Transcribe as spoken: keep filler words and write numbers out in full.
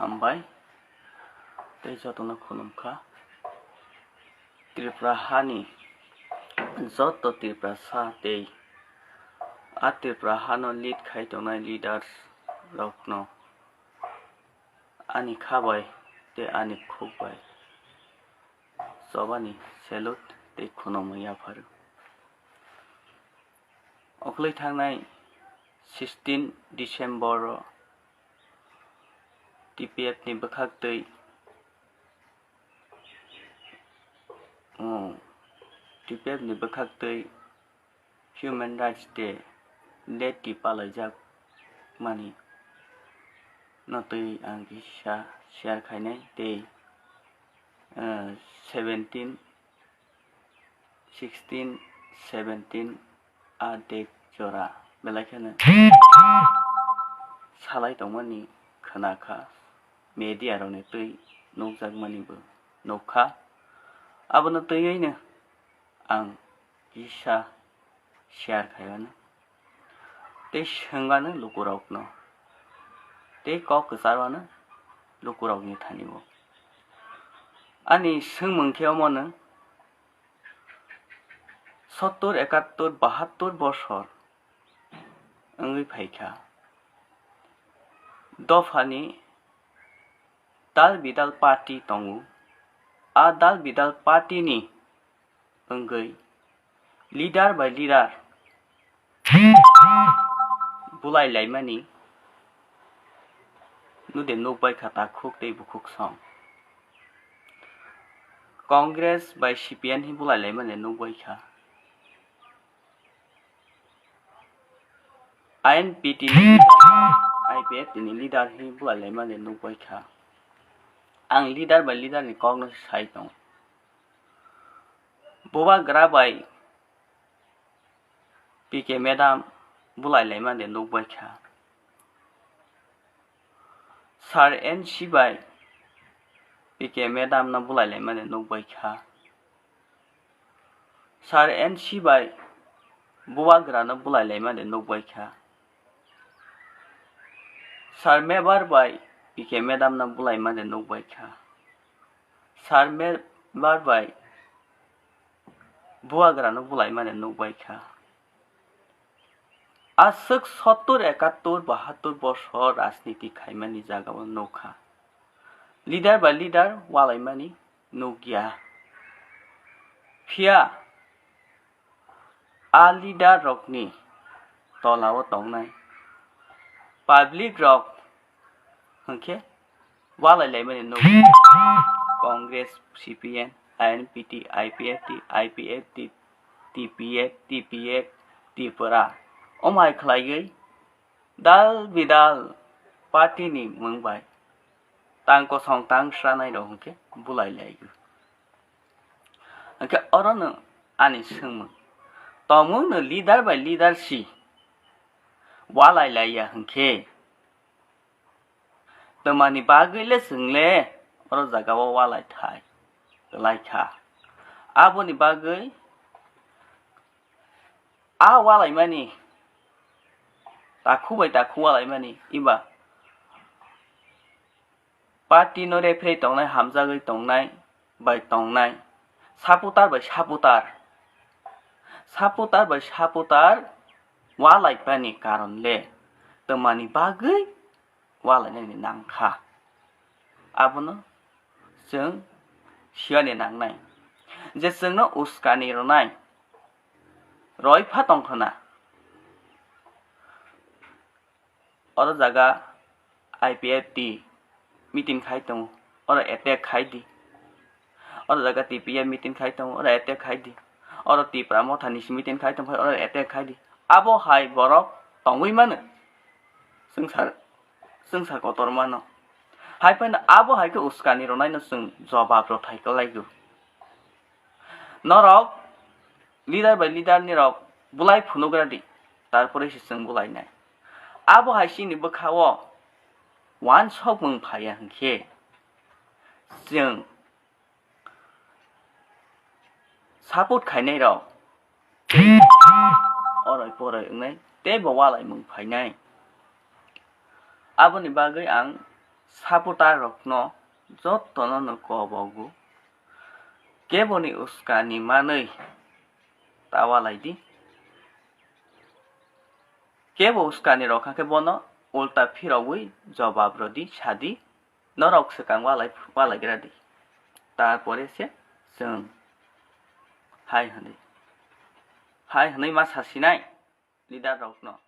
Hambai tei jotono khulumkha. Tripura hani joto Tiprasa tei a Tripura hano lead khai tongnai leaders rokno ani kha bai tei ani khuk bai chobani salute tei khulumwi yapharu. Okhwlwi thangnai sixteen December o T P F ni bwkhaktwi, oh, T P F ni bwkhaktwi Human Rights Day date ti palaijak mani no twi ang kisa share khainai tei, eh, seventeen, sixteen, seventeen a date jora belai kheno salai tongmani khwnakha, media rokni twi nukjakmanibo nukha. Abono twiwi no ang kisa share khaiyano tei swngano lukurokno tei kok kwcharwano lukurokni thani o. Ani swngmung khe omono, sottor, ekattor, bahattor bosor wngwi phaikha. Dophani dal bidal party tongo. A dal bidal party ni wngwi leader by leader bulai laimani nude nukbai kha takhuk tei bukhuk song. Congress by C P M hi bulai laimani nukbai kha. I N P T ni leader, I P F T ni leader hi bulai laimani nukbai kha. Ang leader by leader ni kokno sai tong. Bubagra bai P K madam bulai laimani nukbai kha. Sir N C bai P K madam no bulai laimani nukbai kha. Sir N C bai Bubagra no bulai laimani nukbai kha. Sir Mebar bai P K madam no bulaimani nukbai kha. Sir Mebar bai Bubagra no bulaimani nukbai kha. Aswk sottor, ekattor, bahattor bosor rajniti khaimani jagao nukha. Leader by leader walaimani nukya. Phiya a leader rokni tolao tongnai public rok hwnkhe walai laimani nukgo. Congress, C P M, I N P T, I P F T, I P F T, T P F, T P F, Tripura. Omo hai khlaiwi dal bidal party ni mung bai tang kosong tang sranai rok hwnkhe bulai laigo. Hwnkhe oro no ani swngmung, tongmung no leader by leader si walai laiya hwnkhe, twmani bagwi le chwng le oro jaga o walai thai lai kha. Aboni bagwi a walaimani, takhu bai takhu walaimani, iba party no referee tongnai, hamjagwi tongnai bai tongnai, supporter bai supporter, supporter bai supporter walaipani karon le twmani bagwi walainani nangkha. Abono chwng siyani nangnai je chwngno uskani rwnai roi pha tongkhna. Oro jaga I P F T meeting khai tongo, oro attack khai di. Oro jaga T P F meeting khai tongo, oro attack khai di. Oro Tipra Motha ni meeting khai tongkha, oro attack khai di. Abo hai borok tongwi mano. Chwngsa, chwngsa kotor mano. Hai phano abo hai khe uskani rwnaino chwng jobab rwthai kwlaigo. Norok leader by leader ni rok bulai phunugra di, tarpore se chwng bulainai. Abo hai chini bwkha o wansok mung phaiya hwnkhe chwng support khainai rok oroi poroi wngnai tei bo walai mung phainai. Aboni bagwi ang supporter rokno jottono no kobogo. Keboni uskani manwi ta walai di. Kebo uskani rok kha khe bono ulta phirogwi jobab rwdi, sadi, norok swkang walai, walaigra di. Tarpore se chwng hai hwnwi, hai hwnwi ma sasinai leader rokno.